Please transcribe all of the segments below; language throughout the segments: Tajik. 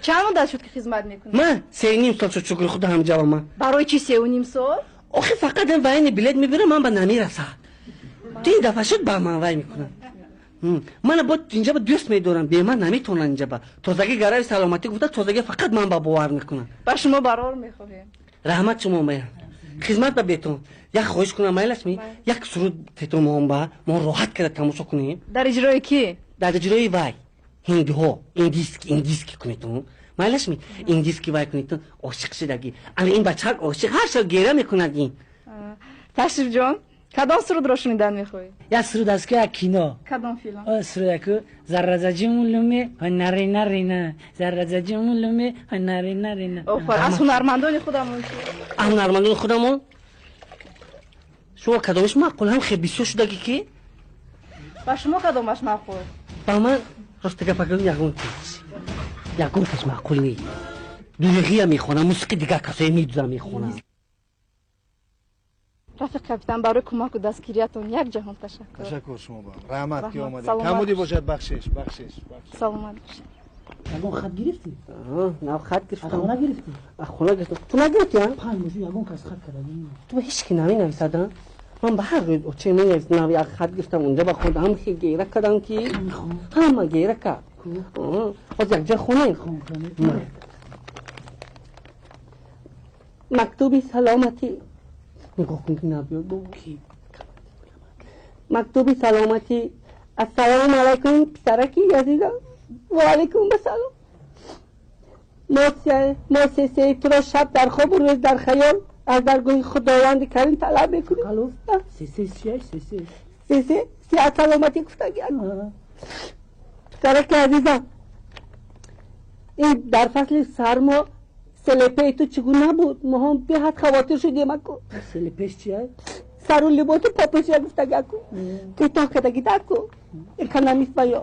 Чанд муддат шуд, ки хизмат мекунед? Ман 3.5 сол шуд, шукри худо, ҳамҷава ман. Барои чӣ 3.5 сол? Охи, фақат ин военный билет мебирам, ман ба намерасад. Ту ин дафъа шуд, ба ман вай мекунам. Мана бо инҷа ба дӯст медорам, бе ман наметавонанд. Инҷа ба тозагӣ гарави саломатӣ гуфта, тозагӣ фақат ман ба бовар мекунам. Ба шумо барор мехоҳем. Раҳмат шумо мая, хизмат ба бетон. Як хоҳиш кунам, майлаш ми? Як суруд тетон ба мо роҳат карда тамошо кунем. Дар иҷрои кӣ? Дар иҷрои вай ҳиндиҳо, индийский, индийский кунедтон, майлаш ми? Индийский вай кунедтон, ошиқ шудагӣ. Ана ин бачаак ошиқ, ҳар шаб гера мекунад ин. Ташрифҷон, кадом сурудро шунидан мехоҳед? Як суруд аст, ки як кино. Кадом филм? Сурудаку зарразаҷумлуме наринарина, зарразаҷумлуме наринарина. Офар, аз ҳунармандони худамон? Аз ҳунармандони худамон шумо кадомаш маъқул? Ҳам хел бисёр шудагӣ, ки. Ба шумо кадомаш маъқул? Ба ман, рости гап, ягон ягон кас маъқул нест. Дурӯғия мехонам, мусиқи дигар касое медузам, мехонам. Рафиқ капитан, барои кӯмаку дастгириятон як ҷаҳон ташаккур. Ташаккур шумо ба, раҳмат, ки омадед. Камбудӣ бошад, бахшиш, бахшиш. Саломат бошед. Ягон хат гирифтӣ? Нав хат гирифтам. Хона гирифтӣ? Хона гирифтам. Ту нагирифтӣ? Панҷ боши, ягон кас хат карда. Ту ба ҳеч ки наменависад. Ман ба ҳар рӯз оче менавис. Нав як хат гирифтам, унҷа ба худ ҳам хел гера кардам, ки ҳама гера кард. Ҳозир якҷоя хонем. Мактуби саломатӣ, нигоҳ кун, ки набиёд. Мактуби саломатӣ. Ассалому алайкум, писараки азизам. Ва алайкум ассалом. Мо сесеи туро шаб дар хобу рӯз дар хаёл аз даргоҳи худованди карим талаб мекунем. Сесе сиҳат, саломатӣ гуфтаги. Писараки азизам, ин дар фасли сармо селепеи ту чӣ гуна буд? Моҳом беҳад хавотир шудем, аку. Селепеш чия? Сару либосу попешия гуфтаги, аку, кӯтоҳ кардаги даку, экономист ба ё.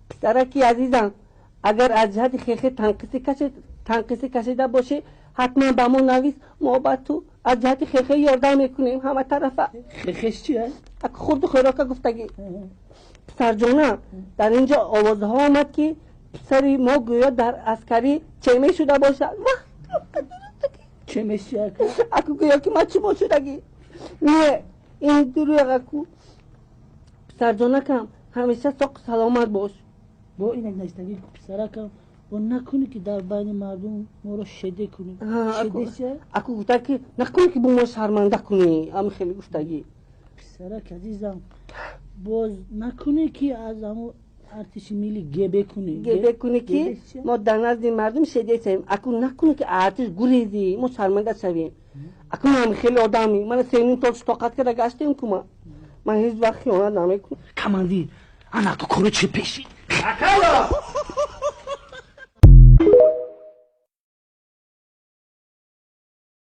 Писараки азизам, агар аз ҷиҳати хехе танқисӣ кашида бошӣ, ҳатман ба мо навис. Мо ба ту аз ҷиҳати хехе ёрдам мекунем ҳама тарафа. Хехеш чия? Аку, хурду хӯрока гуфтагӣ. Писарҷонам, дар ин ҷо овозҳо омад, ки писари мо гӯё дар аскарӣ чеме шуда бошад. Чемеш чия? Аку, гӯё ки ман чимо шудагӣ. Не, ин дурӯғ, аку. Писарҷонакам, ҳамеша соқу саломат бош. Бо инак наистагӣ, писаракам, бо накунӣ, ки дар байни мардум моро шеде кунӣ. Аку, гуфта, ки накунӣ, ки бо мо шарманда кунӣ, ами хеле гуфтагӣ. Писарак азизам, боз накунӣ, ки аз ҳамо артиши милли гебе кунӣ. Гебе кунӣ, ки мо дар назди мардум шеде шавем. Аку, накунӣ, ки артиш гурезӣ, мо шарманда шавем. Аку, ман хеле одами мана 3.5 сол тоқат карда гаштем ку. Ман ҳеҷ вақт хиёнат намекунам. Командир, ана ку кору чӣ пешид? Акало!